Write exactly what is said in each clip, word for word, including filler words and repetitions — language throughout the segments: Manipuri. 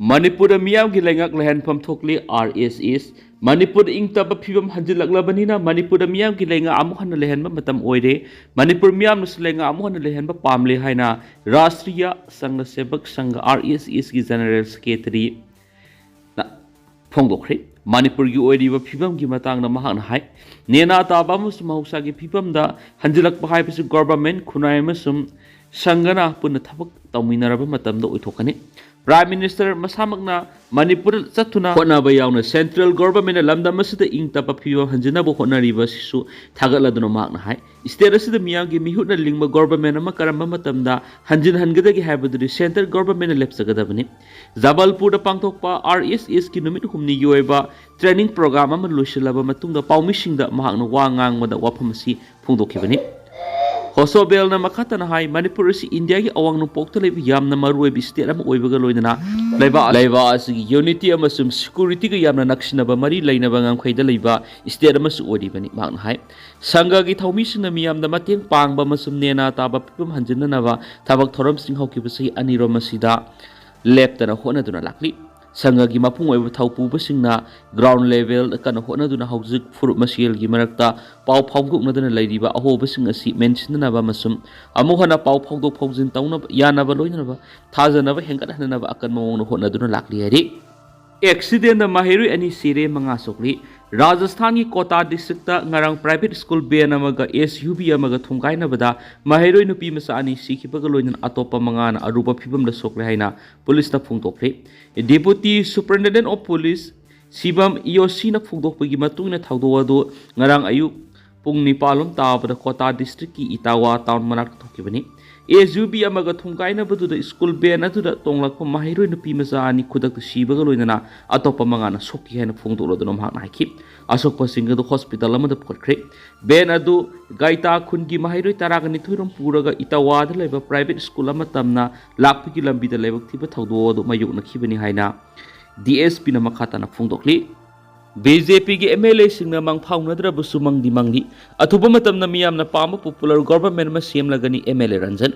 ꯃꯅꯤꯄꯨꯔꯗ ꯃꯤꯌꯥꯝꯒꯤ ꯂꯩꯉꯥꯛ ꯂꯩꯍꯟꯐꯝ ꯊꯣꯛꯂꯤ꯫ ꯑꯥꯔ ꯑꯦꯁ ꯑꯦꯁ꯫ ꯃꯅꯤꯄꯨꯔꯗ ꯏꯪ ꯇꯞꯄ ꯐꯤꯕꯝ ꯍꯟꯖꯤꯜꯂꯛꯂꯕꯅꯤꯅ ꯃꯅꯤꯄꯨꯔꯗ ꯃꯤꯌꯥꯝꯒꯤ ꯂꯩꯉꯥꯛ ꯑꯃꯨꯛ ꯍꯟꯅ ꯂꯩꯍꯟꯕ ꯃꯇꯝ ꯑꯣꯏꯔꯦ꯫ ꯃꯅꯤꯄꯨꯔ ꯃꯤꯌꯥꯝꯅꯁꯨ ꯂꯩꯉꯥꯛ ꯑꯃꯨꯛ ꯍꯟꯅ ꯂꯩꯍꯟꯕ ꯄꯥꯝꯂꯦ ꯍꯥꯏꯅ ꯔꯥꯁꯇ꯭ꯔꯤꯌꯥ ꯁꯪꯘ ꯁꯦꯕꯛ ꯁꯪꯘ, ꯑꯥꯔ ꯑꯦꯁ ꯑꯦꯁꯀꯤ ꯖꯦꯅꯔꯦꯜ ꯁꯦꯀ꯭ꯔꯦꯇꯔꯤꯅ ꯐꯣꯡꯗꯣꯛꯈ꯭ꯔꯦ꯫ ꯃꯅꯤꯄꯨꯔꯒꯤ ꯑꯣꯏꯔꯤꯕ ꯐꯤꯕꯝꯒꯤ ꯃꯇꯥꯡꯗ ꯃꯍꯥꯛꯅ ꯍꯥꯏ, ꯅꯦꯅꯥ ꯇꯥꯕ ꯑꯃꯁꯨꯡ ꯃꯍꯧꯁꯥꯒꯤ ꯐꯤꯕꯝꯗ ꯍꯟꯖꯤꯜꯂꯛꯄ ꯍꯥꯏꯕꯁꯤ ꯒꯣꯚꯔꯟꯃꯦꯟꯠ, ꯈꯨꯟꯅꯥꯏ ꯑꯃꯁꯨꯡ ꯁꯪꯘꯅ ꯄꯨꯟꯅ ꯊꯕꯛ ꯇꯧꯃꯤꯟꯅꯔꯕ ꯃꯇꯝꯗ ꯑꯣꯏꯊꯣꯛꯀꯅꯤ꯫ ꯄ꯭ꯔꯥꯏꯝ ꯃꯤꯅꯤꯁꯇꯔ ꯃꯁꯥꯃꯛꯅ ꯃꯅꯤꯄꯨꯔꯗ ꯆꯠꯇꯨꯅ ꯍꯣꯠꯅꯕ ꯌꯥꯎꯅ ꯁꯦꯟꯇ꯭ꯔꯦꯜ ꯒꯣꯚꯔꯟꯃꯦꯟꯠꯅ ꯂꯝꯗꯝ ꯑꯁꯤꯗ ꯏꯪ ꯇꯞꯄ ꯐꯤꯕꯝ ꯍꯟꯖꯤꯟꯅꯕ ꯍꯣꯠꯅꯔꯤꯕ ꯑꯁꯤꯁꯨ ꯊꯥꯒꯠꯂꯗꯨꯅ ꯃꯍꯥꯛꯅ ꯍꯥꯏ, ꯁ꯭ꯇꯦꯠ ꯑꯁꯤꯗ ꯃꯤꯌꯥꯝꯒꯤ ꯃꯤꯍꯨꯠꯅ ꯂꯤꯡꯕ ꯒꯣꯚꯔꯟꯃꯦꯟꯠ ꯑꯃ ꯀꯔꯝꯕ ꯃꯇꯝꯗ ꯍꯟꯖꯤꯟꯍꯟꯒꯗꯒꯦ ꯍꯥꯏꯕꯗꯨꯗꯤ ꯁꯦꯟꯇ꯭ꯔꯦꯜ ꯒꯣꯚꯔꯟꯃꯦꯟꯠꯅ ꯂꯦꯞꯆꯒꯗꯕꯅꯤ꯫ ꯖꯕꯜꯄꯨꯔꯗ ꯄꯥꯡꯊꯣꯛꯄ ꯑꯥꯔ ꯑꯦꯁ ꯑꯦꯁꯀꯤ ꯅꯨꯃꯤꯠ ꯍꯨꯝꯅꯤꯒꯤ ꯑꯣꯏꯕ ꯇ꯭ꯔꯦꯅꯤꯡ ꯄ꯭ꯔꯣꯒ꯭ꯔꯥꯝ ꯑꯃ ꯂꯣꯏꯁꯤꯜꯂꯕ ꯃꯇꯨꯡꯗ ꯄꯥꯎꯃꯤꯁꯤꯡꯗ ꯃꯍꯥꯛꯅ ꯋꯥ ꯉꯥꯡꯕꯗ ꯋꯥꯐꯝ ꯑꯁꯤ ꯐꯣꯡꯗꯣꯛꯈꯤꯕꯅꯤ꯫ ꯍꯣꯁꯣꯕꯦꯜꯅ ꯃꯈꯥ ꯇꯥꯅ ꯍꯥꯏ, ꯃꯅꯤꯄꯨꯔ ꯑꯁꯤ ꯏꯟꯗꯤꯌꯥꯒꯤ ꯑꯋꯥꯡ ꯅꯣꯡꯄꯣꯛꯇ ꯂꯩꯕ ꯌꯥꯝꯅ ꯃꯔꯨꯑꯣꯏꯕ ꯁ꯭ꯇꯦꯠ ꯑꯃ ꯑꯣꯏꯕꯒ ꯂꯣꯏꯅꯅ ꯂꯩꯕꯥꯛ, ꯂꯩꯕꯥꯛ ꯑꯁꯤꯒꯤ ꯌꯨꯅꯤꯇꯤ ꯑꯃꯁꯨꯡ ꯁꯦꯀ꯭ꯌꯨꯔꯤꯇꯤꯒ ꯌꯥꯝꯅ ꯅꯛꯁꯤꯟꯅꯕ ꯃꯔꯤ ꯂꯩꯅꯕ ꯉꯝꯈꯩꯗ ꯂꯩꯕ ꯁ꯭ꯇꯦꯠ ꯑꯃꯁꯨ ꯑꯣꯏꯔꯤꯕꯅꯤ꯫ ꯃꯍꯥꯛꯅ ꯍꯥꯏ, ꯁꯪꯘꯒꯤ ꯊꯧꯃꯤꯁꯤꯡꯅ ꯃꯤꯌꯥꯝꯗ ꯃꯇꯦꯡ ꯄꯥꯡꯕ ꯑꯃꯁꯨꯡ ꯅꯦꯅꯥ ꯇꯥꯕ ꯐꯤꯕꯝ ꯍꯟꯖꯤꯟꯅꯅꯕ ꯊꯕꯛ ꯊꯧꯔꯝꯁꯤꯡ ꯍꯧꯈꯤꯕ ꯆꯍꯤ ꯑꯅꯤꯔꯣꯝ ꯑꯁꯤꯗ ꯂꯦꯞꯇꯅ ꯍꯣꯠꯅꯗꯨꯅ ꯂꯥꯛꯂꯤ꯫ ꯁꯪꯘꯒꯤ ꯃꯄꯨꯡ ꯑꯣꯏꯕ ꯊꯧꯄꯨꯕꯁꯤꯡꯅ ꯒ꯭ꯔꯥꯎꯟ ꯂꯦꯚꯦꯜꯗ ꯀꯟꯅ ꯍꯣꯠꯅꯗꯨꯅ ꯍꯧꯖꯤꯛ ꯐꯨꯔꯨꯞ ꯃꯁꯦꯜꯒꯤ ꯃꯔꯛꯇ ꯄꯥꯎ ꯐꯥꯎꯗꯣꯛꯅꯗꯨꯅ ꯂꯩꯔꯤꯕ ꯑꯍꯣꯕꯁꯤꯡ ꯑꯁꯤ ꯃꯦꯟꯁꯤꯟꯅꯅꯕ ꯑꯃꯁꯨꯡ ꯑꯃꯨꯛ ꯍꯟꯅ ꯄꯥꯎ ꯐꯥꯎꯗꯣꯛ ꯐꯥꯎꯖꯤꯟ ꯇꯧꯅꯕ ꯌꯥꯅꯕ, ꯂꯣꯏꯅꯅꯕ ꯊꯥꯖꯅꯕ ꯍꯦꯟꯒꯠꯍꯟꯅꯅꯕ ꯑꯀꯟꯕ ꯃꯑꯣꯡꯗ ꯍꯣꯠꯅꯗꯨꯅ ꯂꯥꯛꯂꯤ ꯍꯥꯏꯔꯤ꯫ ꯑꯦꯛꯁꯤꯗꯦꯟꯗ ꯃꯍꯩꯔꯣꯏ ꯑꯅꯤ ꯁꯤꯔꯦ, ꯃꯉꯥ ꯁꯣꯛꯂꯤ꯫ ꯔꯥꯖꯁꯊꯥꯟꯒꯤ ꯀꯣꯇꯥ ꯗꯤꯁꯇ꯭ꯔꯤꯛꯇ ꯉꯔꯥꯡ ꯄ꯭ꯔꯥꯏꯚꯦꯠ ꯁ꯭ꯀꯨꯜ ꯚꯦꯟ ꯑꯃꯒ ꯑꯦꯁ ꯌꯨ ꯚꯤ ꯑꯃꯒ ꯊꯣꯝꯒꯥꯏꯅꯕꯗ ꯃꯍꯩꯔꯣꯏ ꯅꯨꯄꯤ ꯃꯆꯥ ꯑꯅꯤ ꯁꯤꯈꯤꯕꯒ ꯂꯣꯏꯅꯅ ꯑꯇꯣꯞꯄ ꯃꯉꯥꯅ ꯑꯔꯨꯕ ꯐꯤꯕꯝꯗ ꯁꯣꯛꯂꯦ ꯍꯥꯏꯅ ꯄꯨꯂꯤꯁꯅ ꯐꯣꯡꯗꯣꯛꯈ꯭ꯔꯦ꯫ ꯗꯦꯄꯨꯇꯤ ꯁꯨꯄꯔꯤꯟꯇꯦꯟꯗꯦꯟꯠ ꯑꯣꯐ ꯄꯨꯂꯤꯁ ꯁꯤꯕꯝ ꯏꯌꯣꯁꯤꯅ ꯐꯣꯡꯗꯣꯛꯄꯒꯤ ꯃꯇꯨꯡ ꯏꯟꯅ ꯊꯧꯗꯣꯛ ꯑꯗꯨ ꯉꯔꯥꯡ ꯑꯌꯨꯛ ꯄꯨꯡ ꯅꯤꯄꯥꯜ ꯂꯣꯝ ꯇꯥꯕꯗ ꯀꯣꯇꯥ ꯗꯤꯁꯇ꯭ꯔꯤꯛꯀꯤ ꯏꯇꯥꯋꯥ ꯇꯥꯎꯟ ꯃꯅꯥꯛꯇ ꯊꯣꯛꯈꯤꯕꯅꯤ꯫ ꯑꯦꯁ ꯌꯨ ꯚꯤ ꯑꯃꯒ ꯊꯣꯝꯒꯥꯏꯅꯕꯗꯨꯗ ꯁ꯭ꯀꯨꯜ ꯚꯦꯟ ꯑꯗꯨꯗ ꯇꯣꯡꯂꯛꯄ ꯃꯍꯩꯔꯣꯏ ꯅꯨꯄꯤ ꯃꯆꯥ ꯑꯅꯤ ꯈꯨꯗꯛꯇ ꯁꯤꯕꯒ ꯂꯣꯏꯅꯅ ꯑꯇꯣꯞꯄ ꯃꯉꯥꯅ ꯁꯣꯛꯈꯤ ꯍꯥꯏꯅ ꯐꯣꯡꯗꯣꯛꯂꯗꯨꯅ ꯃꯍꯥꯛꯅ ꯍꯥꯏꯈꯤ꯫ ꯑꯁꯣꯛꯄꯁꯤꯡ ꯑꯗꯨ ꯍꯣꯁꯄꯤꯇꯥꯜ ꯑꯃꯗ ꯄꯨꯈꯠꯈ꯭ꯔꯦ꯫ ꯚꯦꯟ ꯑꯗꯨ ꯒꯥꯏꯇꯥ ꯈꯨꯟꯒꯤ ꯃꯍꯩꯔꯣꯏ ꯇꯔꯥꯒ ꯅꯤꯊꯣꯏ ꯔꯣꯝ ꯄꯨꯔꯒ ꯏꯇꯥꯋꯥꯗ ꯂꯩꯕ ꯄ꯭ꯔꯥꯏꯚꯦꯠ ꯁ꯭ꯀꯨꯜ ꯑꯃ ꯇꯝꯅ ꯂꯥꯛꯄꯒꯤ ꯂꯝꯕꯤꯗ ꯂꯥꯏꯕꯛ ꯊꯤꯕ ꯊꯧꯗꯣꯛ ꯑꯗꯨ ꯃꯥꯌꯣꯛꯅꯈꯤꯕꯅꯤ ꯍꯥꯏꯅ ꯗꯤ ꯑꯦꯁ ꯄꯤꯅ ꯃꯈꯥ ꯇꯥꯅ ꯐꯣꯡꯗꯣꯛꯂꯤ꯫ ꯕꯤ ꯖꯦ ꯄꯤꯒꯤ ꯑꯦꯝ ꯑꯦꯜ ꯑꯦꯁꯤꯡꯅ ꯃꯪꯐꯥꯎꯅꯗ꯭ꯔꯕꯁꯨ ꯃꯪꯗꯤ ꯃꯪꯂꯤ꯫ ꯑꯊꯨꯕ ꯃꯇꯝꯗ ꯃꯤꯌꯥꯝꯅ ꯄꯥꯝꯕ popular government ꯑꯃ ꯁꯦꯝꯂꯒꯅꯤ M L A Ranjan.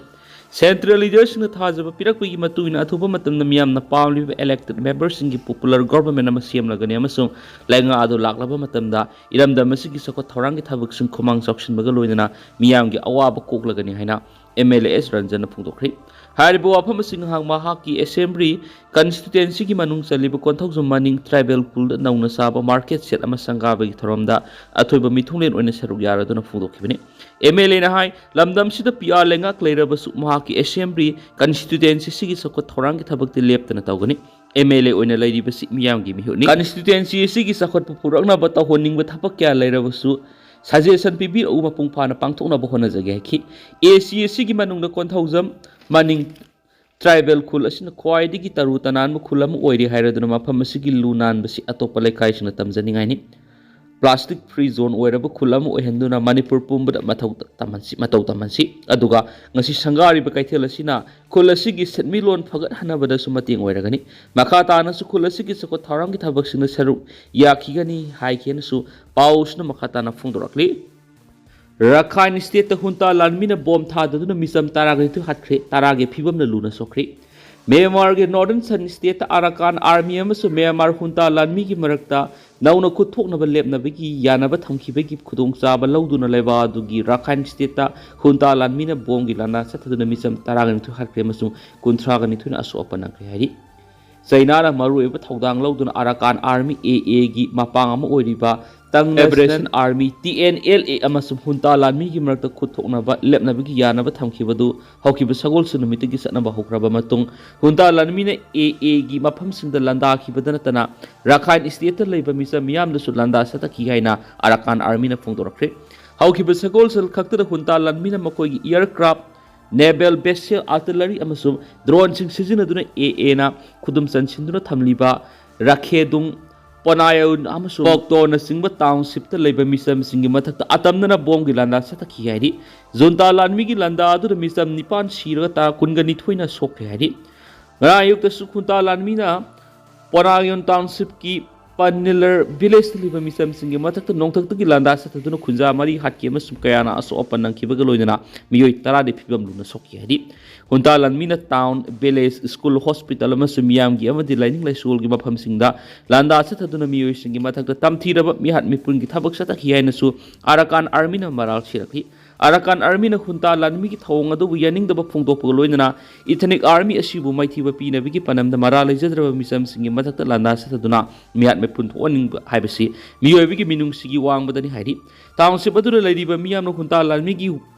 Central leaderꯁꯤꯡꯅ ꯊꯥꯖꯕ ꯄꯤꯔꯛꯄꯒꯤ ꯃꯇꯨꯡ ꯏꯟꯅ ꯑꯊꯨꯕ ꯃꯇꯝꯗ ꯃꯤꯌꯥꯝꯅ ꯄꯥꯝꯂꯤꯕ elected memberꯁꯤꯡꯒꯤ popular government ꯑꯃ ꯁꯦꯝꯂꯒꯅꯤ ꯑꯃꯁꯨꯡ ꯂꯩꯉꯥꯛ ꯑꯗꯨ ꯂꯥꯛꯂꯕ ꯃꯇꯝꯗ ꯏꯔꯝꯗꯝ ꯑꯁꯤꯒꯤ ꯆꯥꯎꯈꯠ ꯊꯧꯔꯥꯡꯒꯤ ꯊꯕꯛꯁꯤꯡ ꯈꯨꯃꯥꯡ ꯆꯥꯎꯁꯤꯟꯕꯒ ꯂꯣꯏꯅꯅ ꯃꯤꯌꯥꯝꯒꯤ ꯑꯋꯥꯕ ꯀꯣꯛꯂꯒꯅꯤ ꯍꯥꯏꯅ ꯑꯦꯝ ꯑꯦꯜ ꯑꯦ ꯑꯦꯁ ꯔꯟꯖꯟꯅ ꯐꯣꯡꯗꯣꯛꯈ꯭ꯔꯦ꯫ ꯍꯥꯏꯔꯤꯕ ꯋꯥꯐꯝ ꯑꯁꯤ ꯉꯍꯥꯛ ꯃꯍꯥꯛꯀꯤ assembly constituencyꯒꯤ ꯃꯅꯨꯡ ꯆꯜꯂꯤꯕ ꯀꯣꯟꯊꯧꯖꯝ ꯃꯅꯤꯡ tribal ꯈꯨꯜꯗ ꯅꯧꯅ ꯁꯥꯕ market shed ꯑꯃ ꯁꯪꯒꯥꯕꯒꯤ ꯊꯧꯔꯝꯗ ꯑꯊꯣꯏꯕ ꯃꯤꯊꯨꯡꯂꯦꯟ ꯑꯣꯏꯅ ꯁꯔꯨꯛ ꯌꯥꯔꯗꯨꯅ ꯐꯣꯡꯗꯣꯛꯈꯤꯕꯅꯤ꯫ ꯑꯦꯝ ꯑꯦꯜ ꯑꯦꯅ ꯍꯥꯏ, ꯂꯝꯗꯝꯁꯤꯗ ꯄꯤ ꯑꯥꯔ ꯂꯩꯉꯥꯛ ꯂꯩꯔꯕꯁꯨ ꯃꯍꯥꯛꯀꯤ assembly constituency ꯑꯁꯤꯒꯤ ꯆꯥꯎꯈꯠ ꯊꯧꯔꯥꯡꯒꯤ ꯊꯕꯛꯇꯤ ꯂꯦꯞꯇꯅ ꯇꯧꯒꯅꯤ꯫ ꯑꯦꯝ ꯑꯦꯜ ꯑꯦ ꯑꯣꯏꯅ ꯂꯩꯔꯤꯕꯁꯤ ꯃꯤꯌꯥꯝꯒꯤ ꯃꯤꯍꯨꯠꯅꯤ꯫ Constituency ꯑꯁꯤꯒꯤ ꯆꯥꯎꯈꯠꯄ ꯄꯨꯔꯛꯅꯕ ꯇꯧꯍꯟꯅꯤꯡꯕ ꯊꯕꯛ ꯀꯌꯥ ꯂꯩꯔꯕꯁꯨ suggestion ꯄꯤꯕꯤꯔꯛꯎ, ꯃꯄꯨꯡ ꯐꯥꯅ ꯄꯥꯡꯊꯣꯛꯅꯕ ꯍꯣꯠꯅꯖꯒꯦ ꯍꯥꯏꯈꯤ꯫ ꯑꯦ ꯁꯤ ꯑꯁꯤꯒꯤ ꯃꯅꯨꯡꯗ ꯀꯣꯟꯊꯧꯖꯝ ꯃꯅꯤꯡ tribal ꯈꯨꯜ ꯑꯁꯤꯅ ꯈ꯭ꯋꯥꯏꯗꯒꯤ ꯇꯔꯨ ꯇꯅꯥꯟꯕ ꯈꯨꯜ ꯑꯃ ꯑꯣꯏꯔꯤ ꯍꯥꯏꯔꯗꯨꯅ ꯃꯐꯝ ꯑꯁꯤꯒꯤ ꯂꯨ ꯅꯥꯟꯕꯁꯤ ꯑꯇꯣꯞꯄ ꯂꯩꯀꯥꯏꯁꯤꯡꯅ ꯇꯝꯖꯅꯤꯡꯉꯥꯏꯅꯤ꯫ Plastic free zone ꯑꯣꯏꯔꯕ ꯈꯨꯜ ꯑꯃ ꯑꯣꯏꯍꯟꯗꯨꯅ ꯃꯅꯤꯄꯨꯔ ꯄꯨꯝꯕꯗ ꯃꯊꯧ ꯇꯝꯍꯟꯁꯤ, ꯃꯇꯧ ꯇꯝꯍꯟꯁꯤ꯫ ꯑꯗꯨꯒ ꯉꯁꯤ ꯁꯪꯒꯥꯔꯤꯕ ꯀꯩꯊꯦꯜ ꯑꯁꯤꯅ ꯈꯨꯜ ꯑꯁꯤꯒꯤ ꯁꯦꯟꯃꯤꯠꯂꯣꯟ ꯐꯒꯠꯍꯟꯅꯕꯗꯁꯨ ꯃꯇꯦꯡ ꯑꯣꯏꯔꯒꯅꯤ꯫ ꯃꯈꯥ ꯇꯥꯅꯁꯨ ꯈꯨꯜ ꯑꯁꯤꯒꯤ ꯆꯥꯎꯈꯠ ꯊꯧꯔꯥꯡꯒꯤ ꯊꯕꯛꯁꯤꯡꯗ ꯁꯔꯨꯛ ꯌꯥꯈꯤꯒꯅꯤ ꯍꯥꯏꯈꯤꯅꯁꯨ ꯄꯥꯎꯁꯤꯅ ꯃꯈꯥ ꯇꯥꯅ ꯐꯣꯡꯗꯣꯔꯛꯂꯤ꯫ ꯔꯈꯥꯏꯟ stateꯇ ꯍꯨꯟꯇꯥ ꯂꯥꯟꯃꯤꯅ ꯕꯣꯝ ꯊꯥꯗꯗꯨꯅ ꯃꯤꯆꯝ ꯇꯔꯥꯒ ꯅꯤꯊꯣꯏ ꯍꯥꯠꯈ꯭ꯔꯦ, ꯇꯔꯥꯒꯤ ꯐꯤꯕꯝꯅ ꯂꯨꯅ ꯁꯣꯛꯈ꯭ꯔꯦ꯫ ꯃ꯭ꯌꯥꯟꯃꯥꯔꯒꯤ Northern Shan stateꯇ ꯑꯔꯥꯀꯥꯟ Army ꯑꯃꯁꯨꯡ ꯃ꯭ꯌꯥꯟꯃꯥꯔ ꯍꯨꯟꯇꯥ ꯂꯥꯟꯃꯤꯒꯤ ꯃꯔꯛꯇ ꯅꯧꯅ ꯈꯨꯠ ꯊꯣꯛꯅꯕ ꯂꯦꯞꯅꯕꯒꯤ ꯌꯥꯅꯕ ꯊꯝꯈꯤꯕꯒꯤ ꯈꯨꯗꯣꯡꯆꯥꯕ ꯂꯧꯗꯨꯅ ꯂꯩꯕꯥꯛ ꯑꯗꯨꯒꯤ ꯔꯈꯥꯏꯟ stateꯇ ꯍꯨꯟꯇꯥ ꯂꯥꯟꯃꯤꯅ ꯕꯣꯝꯒꯤ ꯂꯥꯟꯗꯥ ꯆꯠꯊꯗꯨꯅ ꯃꯤꯆꯝ ꯇꯔꯥꯒ ꯅꯤꯊꯣꯏ ꯍꯥꯠꯈ꯭ꯔꯦ ꯑꯃꯁꯨꯡ ꯀꯨꯟꯊ꯭ꯔꯥꯒ ꯅꯤꯊꯣꯏꯅ ꯑꯁꯣꯛ ꯑꯄꯟ ꯅꯪꯈ꯭ꯔꯦ ꯍꯥꯏꯔꯤ꯫ ꯆꯩꯅꯥꯅ ꯃꯔꯨꯑꯣꯏꯕ ꯊꯧꯗꯥꯡ ꯂꯧꯗꯨꯅ ꯑꯔꯥꯀꯥꯟ Army, ꯑꯦ ꯑꯦꯒꯤ ꯃꯄꯥꯡ ꯑꯃ ꯑꯣꯏꯔꯤꯕ ꯇꯪ Liberation Army, T N L A, ꯑꯃꯁꯨꯡ ꯍꯨꯟꯇꯥ ꯂꯥꯟꯃꯤꯒꯤ ꯃꯔꯛꯇ ꯈꯨꯠ ꯊꯣꯛꯅꯕ ꯂꯦꯞꯅꯕꯒꯤ ꯌꯥꯅꯕ ꯊꯝꯈꯤꯕꯗꯨ ꯍꯧꯈꯤꯕ ꯁꯒꯣꯜꯁꯦꯟ ꯅꯨꯃꯤꯠꯇꯒꯤ ꯆꯠꯅꯕ ꯍꯧꯈ꯭ꯔꯕ ꯃꯇꯨꯡ, ꯍꯨꯟꯇꯥ ꯂꯥꯟꯃꯤꯅ ꯑꯦ ꯑꯦꯒꯤ ꯃꯐꯝꯁꯤꯡꯗ ꯂꯥꯟꯗꯥꯈꯤꯕꯗ ꯅꯠꯇꯅ ꯔꯈꯥꯏꯟ stateꯇ ꯂꯩꯕ ꯃꯤꯆꯝ ꯃꯤꯌꯥꯝꯗꯁꯨ ꯂꯥꯟꯗꯥ ꯆꯠꯊꯈꯤ ꯍꯥꯏꯅ ꯑꯔꯥꯀꯥꯟ Armyꯅ ꯐꯣꯡꯗꯣꯔꯛꯈ꯭ꯔꯦ꯫ ꯍꯧꯈꯤꯕ ꯁꯒꯣꯜꯁꯦꯜ ꯈꯛꯇꯗ ꯍꯨꯟꯇꯥ ꯂꯥꯟꯃꯤꯅ ꯃꯈꯣꯏꯒꯤ aircraft, naval vessel, artillery ꯑꯃꯁꯨꯡ droneꯁꯤꯡ ꯁꯤꯖꯤꯟꯅꯗꯨꯅ ꯑꯦ ꯑꯦꯅ ꯈꯨꯗꯨꯝ ꯆꯟꯁꯤꯟꯗꯨꯅ ꯊꯝꯂꯤꯕ ꯔꯥꯈꯦꯗꯨꯡ, ꯄꯣꯅꯥꯌꯣꯟ ꯑꯃꯁꯨꯡ ꯄꯣꯛꯇꯣꯅꯆꯤꯡꯕ townshipꯇ ꯂꯩꯕ ꯃꯤꯆꯝꯁꯤꯡꯒꯤ ꯃꯊꯛꯇ ꯑꯇꯝꯅꯅ ꯕꯣꯝꯒꯤ ꯂꯥꯟꯗꯥ ꯆꯠꯊꯈꯤ ꯍꯥꯏꯔꯤ꯫ ꯖꯨꯟꯇꯥ ꯂꯥꯟꯃꯤꯒꯤ ꯂꯥꯟꯗꯥ ꯑꯗꯨꯗ ꯃꯤꯆꯝ ꯅꯤꯄꯥꯟ ꯁꯤꯔꯒ ꯇꯔꯥ, ꯀꯨꯟꯒ ꯅꯤꯊꯣꯏꯅ ꯁꯣꯛꯈ꯭ꯔꯦ ꯍꯥꯏꯔꯤ꯫ ꯉꯔꯥꯡ ꯑꯌꯨꯛꯇꯁꯨ ꯍꯨꯟꯇꯥ ꯂꯥꯟꯃꯤꯅ ꯄꯣꯅꯥꯌꯣꯟ townshipꯀꯤ ꯄꯟꯅꯤꯂꯔ ꯚꯤꯂꯦꯖꯇ ꯂꯩꯕ ꯃꯤꯆꯝꯁꯤꯡꯒꯤ ꯃꯊꯛꯇ ꯅꯣꯡꯊꯛꯇꯒꯤ ꯂꯥꯟꯗꯥ ꯆꯠꯊꯗꯨꯅ ꯈꯨꯟꯖꯥ ꯃꯔꯤ ꯍꯥꯠꯈꯤ ꯑꯃꯁꯨꯡ ꯀꯌꯥꯅ ꯑꯁꯣꯛ ꯑꯄꯟ ꯅꯪꯈꯤꯕꯒ ꯂꯣꯏꯅꯅ ꯃꯤꯑꯣꯏ ꯇꯔꯥꯗꯤ ꯐꯤꯕꯝ ꯂꯨꯅ ꯁꯣꯛꯈꯤ ꯍꯥꯏꯔꯤ꯫ ꯍꯨꯟꯇꯥ ꯂꯥꯟꯃꯤꯅ ꯇꯥꯎꯟ, ꯚꯤꯂꯦꯖ, ꯁ꯭ꯀꯨꯜ, ꯍꯣꯁꯄꯤꯇꯥꯜ ꯑꯃꯁꯨꯡ ꯃꯤꯌꯥꯝꯒꯤ ꯑꯃꯗꯤ ꯂꯥꯏꯅꯤꯡ ꯂꯥꯏꯁꯣꯜꯒꯤ ꯃꯐꯝꯁꯤꯡꯗ ꯂꯥꯟꯗꯥ ꯆꯠꯊꯗꯨꯅ ꯃꯤꯑꯣꯏꯁꯤꯡꯒꯤ ꯃꯊꯛꯇ ꯇꯝꯊꯤꯔꯕ ꯃꯤꯍꯥꯠ ꯃꯤꯄꯨꯟꯒꯤ ꯊꯕꯛ ꯆꯠꯊꯈꯤ ꯍꯥꯏꯅꯁꯨ ꯑꯔꯥꯀꯥꯟ ꯑꯥꯔꯃꯤꯅ ꯃꯔꯥꯜ ꯁꯤꯔꯛꯂꯤ꯫ ꯑꯔꯥꯀꯥꯟ ꯑꯥꯔꯃꯤꯅ ꯍꯨꯟꯇꯥ ꯂꯥꯟꯃꯤꯒꯤ ꯊꯧꯑꯣꯡ ꯑꯗꯨꯕꯨ ꯌꯥꯅꯤꯡꯗꯕ ꯐꯣꯡꯗꯣꯛꯄꯒ ꯂꯣꯏꯅꯅ ꯏꯊꯅꯤꯛ ꯑꯥꯔꯃꯤ ꯑꯁꯤꯕꯨ ꯃꯥꯏꯊꯤꯕ ꯄꯤꯅꯕꯒꯤ ꯄꯥꯟꯗꯝꯗ ꯃꯔꯥꯜ ꯂꯩꯖꯗ꯭ꯔꯕ ꯃꯤꯆꯝꯁꯤꯡꯒꯤ ꯃꯊꯛꯇ ꯂꯥꯟꯗꯥ ꯆꯠꯊꯗꯨꯅ ꯃꯤꯍꯥꯠ ꯃꯤꯄꯨꯟ ꯊꯣꯛꯍꯟꯅꯤꯡꯕ ꯍꯥꯏꯕꯁꯤ ꯃꯤꯑꯣꯏꯕꯒꯤ ꯃꯤꯅꯨꯡꯁꯤꯒꯤ ꯋꯥꯡꯃꯗꯅꯤ ꯍꯥꯏꯔꯤ꯫ ꯇꯥꯎꯟꯁꯤꯞ ꯑꯗꯨꯗ ꯂꯩꯔꯤꯕ ꯃꯤꯌꯥꯝꯅ ꯍꯨꯟꯇꯥ ꯂꯥꯟꯃꯤꯒꯤ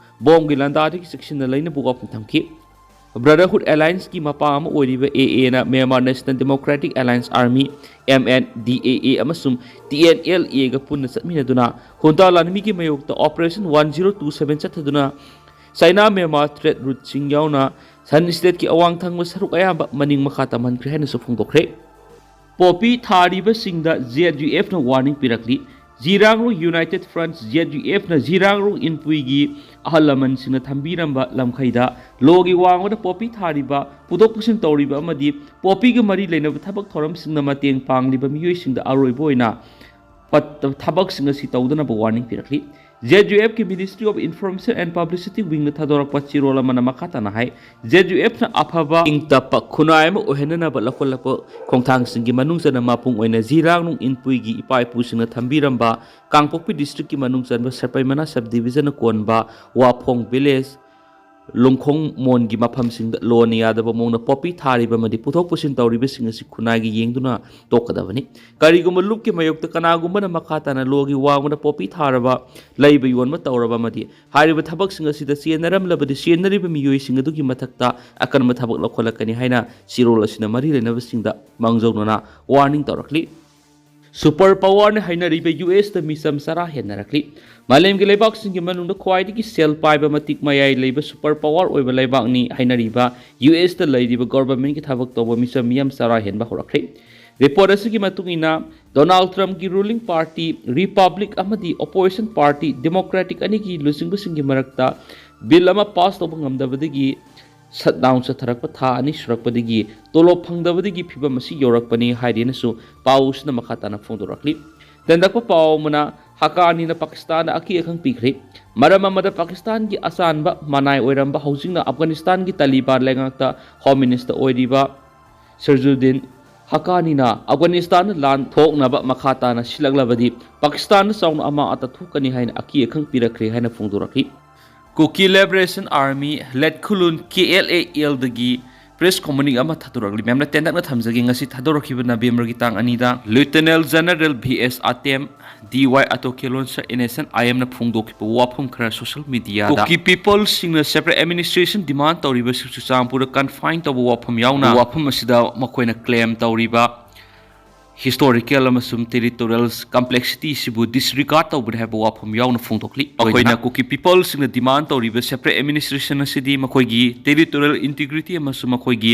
ꯕꯣꯝꯒꯤ ꯂꯥꯟꯗꯥꯗꯒꯤ ꯆꯦꯛꯁꯤꯟꯅ ꯂꯩꯅꯕ ꯋꯥꯐꯝ ꯊꯝꯈꯤ꯫ ꯕ꯭ꯔꯗꯔꯍꯨꯗ ꯑꯦꯂꯥꯏꯟꯁꯀꯤ ꯃꯄꯥ ꯑꯃ ꯑꯣꯏꯔꯤꯕ ꯑꯦ ꯑꯦꯅ Myanmar national democratic alliance army, M N D A A, ꯑꯃꯁꯨꯡ ꯇꯤ ꯑꯦꯟ ꯑꯦꯜ ꯑꯦꯒ ꯄꯨꯟꯅ ꯆꯠꯃꯤꯟꯅꯗꯨꯅ ꯍꯨꯟꯇꯥ ꯂꯥꯟꯃꯤꯒꯤ ꯃꯥꯌꯣꯛꯇ operation one zero two seven ꯆꯠꯊꯗꯨꯅ ꯆꯥꯏꯅꯥ ꯃ꯭ꯌꯥꯟꯃꯥꯔ ꯇ꯭ꯔꯦꯗ ꯔꯨꯠꯁꯤꯡ ꯌꯥꯎꯅ ꯁꯟ ꯁ꯭ꯇꯦꯠꯀꯤ ꯑꯋꯥꯡ ꯊꯪꯕ ꯁꯔꯨꯛ ꯑꯌꯥꯝꯕ ꯃꯅꯤꯡ ꯃꯈꯥ ꯇꯝꯍꯟꯈ꯭ꯔꯦ ꯍꯥꯏꯅꯁꯨ ꯐꯣꯡꯗꯣꯛꯈ꯭ꯔꯦ꯫ ꯄꯣꯄꯤ ꯊꯥꯔꯤꯕꯁꯤꯡꯗ ꯖꯦ ꯌꯨ ꯑꯦꯐꯅ ꯋꯥꯔꯅꯤꯡ ꯄꯤꯔꯛꯂꯤ꯫ Zeliangrong united front, J U ꯑꯦꯐꯅ ꯖꯤꯔꯥꯡꯔꯣ ꯏꯟꯄꯨꯏꯒꯤ ꯑꯍꯜ ꯂꯃꯟꯁꯤꯡꯅ ꯊꯝꯕꯤꯔꯝꯕ ꯂꯝꯈꯩꯗ ꯂꯣꯒꯤ ꯋꯥꯡꯃꯗ ꯄꯣꯄꯤ ꯊꯥꯔꯤꯕ, ꯄꯨꯊꯣꯛ ꯄꯨꯁꯤꯟ ꯇꯧꯔꯤꯕ ꯑꯃꯗꯤ ꯄꯣꯄꯤꯒ ꯃꯔꯤ ꯂꯩꯅꯕ ꯊꯕꯛ ꯊꯧꯔꯝꯁꯤꯡꯗ ꯃꯇꯦꯡ ꯄꯥꯡꯂꯤꯕ ꯃꯤꯑꯣꯏꯁꯤꯡꯗ ꯑꯔꯣꯏꯕ ꯑꯣꯏꯅ ꯄꯠ-, ꯊꯕꯛꯁꯤꯡ ꯑꯁꯤ ꯇꯧꯗꯅꯕ ꯋꯥꯔꯅꯤꯡ ꯄꯤꯔꯛꯂꯤ꯫ ꯖꯦ ꯌꯨ ꯑꯦꯐꯀꯤ Ministry of Information and Publicity Wingꯅ ꯊꯥꯗꯣꯔꯛꯄ ꯆꯦꯔꯣꯜ ꯑꯃꯅ ꯃꯈꯥ ꯇꯥꯅ ꯍꯥꯏ, ꯖꯦ ꯌꯨ ꯑꯦꯐꯅ ꯑꯐꯕ, ꯏꯪ ꯇꯞꯄ ꯈꯨꯟꯅꯥꯏ ꯑꯃ ꯑꯣꯏꯍꯟꯅꯅꯕ ꯂꯧꯈꯠꯂꯛꯄ ꯈꯣꯡꯊꯥꯡꯁꯤꯡꯒꯤ ꯃꯅꯨꯡ ꯆꯟꯅ ꯃꯄꯨꯡ ꯑꯣꯏꯅ ꯖꯤꯔꯥꯡꯅꯨꯡ ꯏꯟꯄꯨꯏꯒꯤ ꯏꯄꯥ ꯏꯄꯨꯁꯤꯡꯅ ꯊꯝꯕꯤꯔꯝꯕ ꯀꯥꯡꯄꯣꯛꯄꯤ ꯗꯤꯁꯇ꯭ꯔꯤꯛꯀꯤ ꯃꯅꯨꯡ ꯆꯟꯕ ꯁꯦꯄꯩꯃꯅꯥ ꯁꯕ ꯗꯤꯕꯤꯖꯟꯅ ꯀꯣꯟꯕ ꯋꯥꯐꯣꯡ ꯚꯤꯂꯦꯖ, ꯂꯣꯡꯈꯣꯡ ꯃꯣꯟꯒꯤ ꯃꯐꯝꯁꯤꯡꯗ ꯂꯣꯅ ꯌꯥꯗꯕ ꯃꯑꯣꯡꯗ ꯄꯣꯄꯤ ꯊꯥꯔꯤꯕ ꯑꯃꯗꯤ ꯄꯨꯊꯣꯛ ꯄꯨꯁꯤꯟ ꯇꯧꯔꯤꯕꯁꯤꯡ ꯑꯁꯤ ꯈꯨꯟꯅꯥꯏꯒꯤ ꯌꯦꯡꯗꯨꯅ ꯇꯣꯛꯀꯗꯕꯅꯤ꯫ ꯀꯔꯤꯒꯨꯝꯕ ꯂꯨꯞꯀꯤ ꯃꯥꯌꯣꯛꯇ ꯀꯅꯥꯒꯨꯝꯕꯅ ꯃꯈꯥ ꯇꯥꯅ ꯂꯣꯒꯤ ꯋꯥꯡꯃꯗ ꯄꯣꯄꯤ ꯊꯥꯔꯕ, ꯂꯩꯕ ꯌꯣꯟꯕ ꯇꯧꯔꯕ ꯑꯃꯗꯤ ꯍꯥꯏꯔꯤꯕ ꯊꯕꯛꯁꯤꯡ ꯑꯁꯤꯗ ꯆꯦꯟꯅꯔꯝꯂꯕꯗꯤ ꯆꯦꯟꯅꯔꯤꯕ ꯃꯤꯑꯣꯏꯁꯤꯡ ꯑꯗꯨꯒꯤ ꯃꯊꯛꯇ ꯑꯀꯟꯕ ꯊꯕꯛ ꯂꯧꯈꯠꯂꯛꯀꯅꯤ ꯍꯥꯏꯅ ꯆꯦꯔꯣꯜ ꯑꯁꯤꯅ ꯃꯔꯤ ꯂꯩꯅꯕꯁꯤꯡꯗ ꯃꯥꯡꯖꯧꯅꯅ ꯋꯥꯔꯅꯤꯡ ꯇꯧꯔꯛꯂꯤ꯫ ꯁꯨꯄꯔ ꯄꯥꯋꯔꯅ ꯍꯥꯏꯅꯔꯤꯕ ꯌꯨ ꯑꯦꯁꯇ ꯃꯤꯆꯝ ꯆꯔꯥ ꯍꯦꯟꯅꯔꯛꯂꯤ꯫ ꯃꯥꯂꯦꯝꯒꯤ ꯂꯩꯕꯥꯛꯁꯤꯡꯒꯤ ꯃꯅꯨꯡꯗ ꯈ꯭ꯋꯥꯏꯗꯒꯤ ꯁꯦꯜ ꯄꯥꯏꯕ ꯃꯇꯤꯛ ꯃꯌꯥꯏ ꯂꯩꯕ ꯁꯨꯄꯔ ꯄꯥꯋꯔ ꯑꯣꯏꯕ ꯂꯩꯕꯥꯛꯅꯤ ꯍꯥꯏꯅꯔꯤꯕ ꯌꯨ ꯑꯦꯁꯇ ꯂꯩꯔꯤꯕ ꯒꯣꯚꯔꯟꯃꯦꯟꯠꯀꯤ ꯊꯕꯛ ꯇꯧꯕ ꯃꯤꯆꯝ ꯃꯤꯌꯥꯝ ꯆꯔꯥ ꯍꯦꯟꯕ ꯍꯧꯔꯛꯈ꯭ꯔꯦ꯫ ꯔꯤꯄꯣꯔꯠ ꯑꯁꯤꯒꯤ ꯃꯇꯨꯡ ꯏꯟꯅ, ꯗꯣꯅꯥꯜꯗ ꯇ꯭ꯔꯝꯞꯀꯤ ꯔꯨꯂꯤꯡ ꯄꯥꯔꯇꯤ ꯔꯤꯄꯕ꯭ꯂꯤꯛ ꯑꯃꯗꯤ ꯑꯣꯄꯣꯖꯤꯁꯟ ꯄꯥꯔꯇꯤ ꯗꯦꯃꯣꯀ꯭ꯔꯦꯇꯤꯛ ꯑꯅꯤꯒꯤ ꯂꯨꯆꯤꯡꯕꯁꯤꯡꯒꯤ ꯃꯔꯛꯇ ꯕꯤꯜ ꯑꯃ ꯄꯥꯁ ꯇꯧꯕ ꯉꯝꯗꯕꯗꯒꯤ ꯁꯠ ꯗꯥꯎꯟ ꯆꯠꯊꯔꯛꯄ ꯊꯥ ꯑꯅꯤ ꯁꯨꯔꯛꯄꯗꯒꯤ ꯇꯣꯂꯣꯞ ꯐꯪꯗꯕꯗꯒꯤ ꯐꯤꯕꯝ ꯑꯁꯤ ꯌꯧꯔꯛꯄꯅꯤ ꯍꯥꯏꯔꯤꯅꯁꯨ ꯄꯥꯎ ꯑꯁꯤꯅ ꯃꯈꯥ ꯇꯥꯅ ꯐꯣꯡꯗꯣꯔꯛꯂꯤ꯫ ꯇꯦꯟꯗꯛꯄ ꯄꯥꯎ ꯑꯃꯅ, ꯍꯛꯀꯥꯅꯤꯅ ꯄꯥꯀꯤꯁꯇꯥꯟꯗ ꯑꯀꯤ ꯑꯈꯪ ꯄꯤꯈ꯭ꯔꯦ꯫ ꯃꯔꯝ ꯑꯃꯗ ꯄꯥꯀꯤꯁꯇꯥꯟꯒꯤ ꯑꯆꯥꯟꯕ ꯃꯅꯥꯏ ꯑꯣꯏꯔꯝꯕ, ꯍꯧꯖꯤꯛꯅ ꯑꯐꯒꯥꯅꯤꯁꯇꯥꯟꯒꯤ ꯇꯥꯂꯤꯕꯥꯟ ꯂꯩꯉꯥꯛꯇ ꯍꯣꯝ ꯃꯤꯅꯤꯁꯇꯔ ꯑꯣꯏꯔꯤꯕ ꯁꯤꯔꯖꯨꯗꯤꯟ ꯍꯛꯀꯥꯅꯤꯅ ꯑꯐꯒꯥꯅꯤꯁꯇꯥꯟꯗ ꯂꯥꯟ ꯊꯣꯛꯅꯕ ꯃꯈꯥ ꯇꯥꯅ ꯁꯤꯜꯂꯛꯂꯕꯗꯤ ꯄꯥꯀꯤꯁꯇꯥꯟꯗ ꯆꯥꯎꯅ ꯑꯃꯥꯡ ꯑꯇ ꯊꯣꯛꯀꯅꯤ ꯍꯥꯏꯅ ꯑꯀꯤ ꯑꯈꯪ ꯄꯤꯔꯛꯈ꯭ꯔꯦ ꯍꯥꯏꯅ ꯐꯣꯡꯗꯣꯔꯛꯈꯤ꯫ Kuki Liberation Army, ꯂꯦꯠꯈꯨꯂꯨꯟ ꯀꯦ ꯑꯦꯜ ꯑꯦ ꯑꯦꯜꯗꯒꯤ ꯄ꯭ꯔꯦꯁ ꯀꯝꯃꯨꯅꯤꯀꯦ ꯑꯃ ꯊꯥꯗꯣꯔꯛꯂꯤ꯫ ꯃꯌꯥꯝꯅ ꯇꯦꯟꯇꯛꯅ ꯊꯝꯖꯒꯦ꯫ ꯉꯁꯤ ꯊꯥꯗꯣꯔꯛꯈꯤꯕ ꯅꯕꯦꯝꯕꯔꯒꯤ ꯇꯥꯡ ꯑꯅꯤꯗ lieutenant general V S Atem, D Y ꯑꯇꯣꯀꯦꯂꯣꯟꯁ, ꯑꯦꯟ ꯑꯦꯁ ꯑꯦꯟ ꯑꯥꯏ ꯑꯦꯝꯅ ꯐꯣꯡꯗꯣꯛꯈꯤꯕ ꯋꯥꯐꯝ ꯈꯔ ꯁꯣꯁꯤꯌꯦꯜ ꯃꯤꯗꯤꯌꯥꯗ ꯀꯨꯀꯤ ꯄꯤꯄꯜꯁꯤꯡꯅ ꯁꯦꯄꯔꯦꯠ ꯑꯦꯗꯃꯤꯅꯤꯁꯇ꯭ꯔꯦꯁꯟ ꯗꯤꯃꯥꯟ ꯇꯧꯔꯤꯕꯁꯤ ꯆꯨꯔꯆꯥꯟꯄꯨꯔꯗ ꯀꯟꯐꯥꯏꯟ ꯇꯧꯕ ꯋꯥꯐꯝ ꯌꯥꯎꯅ ꯋꯥꯐꯝ ꯑꯁꯤꯗ ꯃꯈꯣꯏꯅ ꯀ꯭ꯂꯦꯝ ꯇꯧꯔꯤꯕ ꯍꯤꯁꯇꯣꯔꯤꯀꯦꯜ ꯑꯃꯁꯨꯡ ꯇꯦꯔꯤꯇꯣꯔꯤꯌꯦꯜ ꯀꯝꯄ꯭ꯂꯦꯛꯁꯤꯇꯤꯁꯤꯕꯨ ꯗꯤꯁꯔꯤꯒꯥꯔꯗ ꯇꯧꯕꯅꯤ ꯍꯥꯏꯕ ꯋꯥꯐꯝ ꯌꯥꯎꯅ ꯐꯣꯡꯗꯣꯛꯂꯤ꯫ ꯑꯩꯈꯣꯏꯅ ꯀꯨꯀꯤ ꯄꯤꯄꯜꯁꯤꯡꯅ ꯗꯤꯃꯥꯟ ꯇꯧꯔꯤꯕ ꯁꯦꯄꯔꯦꯠ ꯑꯦꯗꯃꯤꯅꯤꯁꯇ꯭ꯔꯦꯁꯟ ꯑꯁꯤꯗꯤ ꯃꯈꯣꯏꯒꯤ ꯇꯦꯔꯤꯇꯣꯔꯤꯌꯦꯜ ꯏꯟꯇꯤꯒ꯭ꯔꯤꯇꯤ ꯑꯃꯁꯨꯡ ꯃꯈꯣꯏꯒꯤ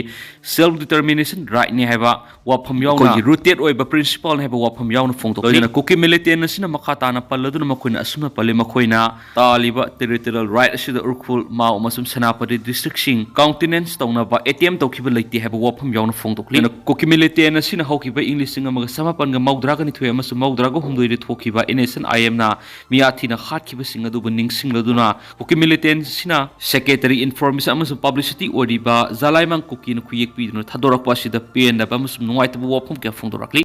ꯁꯦꯜꯐ ꯗꯤꯇꯔꯃꯤꯅꯦꯁꯟ ꯔꯥꯏꯠꯅꯤ ꯍꯥꯏꯕ ꯋꯥꯐꯝ ꯌꯥꯎꯅ, ꯑꯩꯈꯣꯏꯒꯤ ꯔꯨꯇꯦꯠ ꯑꯣꯏꯕ ꯄ꯭ꯔꯤꯟꯁꯤꯄꯜꯅꯤ ꯍꯥꯏꯕ ꯋꯥꯐꯝ ꯌꯥꯎꯅ ꯐꯣꯡꯗꯣꯛꯂꯤ꯫ ꯂꯣꯏꯅꯅ ꯀꯨꯀꯤ ꯃꯤꯂꯤꯇꯦꯟ ꯑꯁꯤꯅ ꯃꯈꯥ ꯇꯥꯅ ꯄꯜꯂꯗꯨꯅ ꯃꯈꯣꯏꯅ ꯑꯁꯨꯝꯅ ꯄꯜꯂꯤ, ꯃꯈꯣꯏꯅ ꯇꯥꯜꯂꯤꯕ ꯇꯦꯔꯤꯇꯣꯔꯤꯌꯦꯜ ꯔꯥꯏꯠ ꯑꯁꯤꯗ ꯎꯈ꯭ꯔꯨꯜ, ꯃꯥꯎ ꯑꯃꯁꯨꯡ ꯁꯦꯅꯥꯄꯇꯤ ꯗꯤꯁꯇ꯭ꯔꯤꯛꯁꯤꯡ ꯀꯥꯎꯟꯇꯤꯅꯦꯟꯁ ꯇꯧꯅꯕ ꯑꯦꯇꯦꯝ ꯇꯧꯈꯤꯕ ꯂꯩꯇꯦ ꯍꯥꯏꯕ ꯋꯥꯐꯝ ꯌꯥꯎꯅ ꯐꯣꯡꯗꯣꯛꯂꯤ꯫ ꯀꯨꯀꯤ ꯃꯤꯂꯤꯇꯦꯟ ꯑꯁꯤꯅ ꯍꯧꯈꯤꯕ ꯏꯪ ꯂꯤꯁꯤꯡ ꯑꯃꯒ ꯆꯃꯥꯄꯟꯒ ꯃꯧꯗ꯭ꯔꯥꯒ ꯅꯤꯊꯣꯏ ꯑꯃꯁꯨꯡ ꯃꯧꯗ꯭ꯔꯥꯒ ꯍꯨꯝꯗꯣꯏꯗ ꯊꯣꯛꯈꯤꯕ ꯑꯦꯟ ꯑꯦꯁ ꯑꯦꯟ ꯑꯥꯏ ꯑꯦꯝꯅ ꯃꯤꯌꯥꯊꯤꯅ ꯍꯥꯠꯈꯤꯕꯁꯤꯡ ꯑꯗꯨꯕꯨ ꯅꯤꯡꯁꯤꯡꯂꯗꯨꯅ ꯀꯨꯀꯤ ꯃꯤꯂꯤꯇꯦꯟ ꯑꯁꯤꯅ ꯁꯦꯀ꯭ꯔꯦꯇꯔꯤ ꯏꯟꯐꯣꯔꯃꯦꯁꯟ ꯑꯃꯁꯨꯡ ꯄꯕ꯭ꯂꯤꯁꯤꯇꯤ ꯑꯣꯏꯔꯤꯕ ꯖꯥꯂꯥꯏꯃꯥꯡ ꯀꯨꯀꯤꯅ ꯈꯨꯌꯦꯛ ꯄꯤꯗꯨꯅ ꯊꯥꯗꯣꯔꯛꯄ ꯑꯁꯤꯗ ꯄꯦꯟꯗꯕ ꯑꯃꯁꯨꯡ ꯅꯨꯡꯉꯥꯏꯇꯕ ꯋꯥꯐꯝ ꯀꯌꯥ ꯐꯣꯡꯗꯣꯔꯛꯂꯤ꯫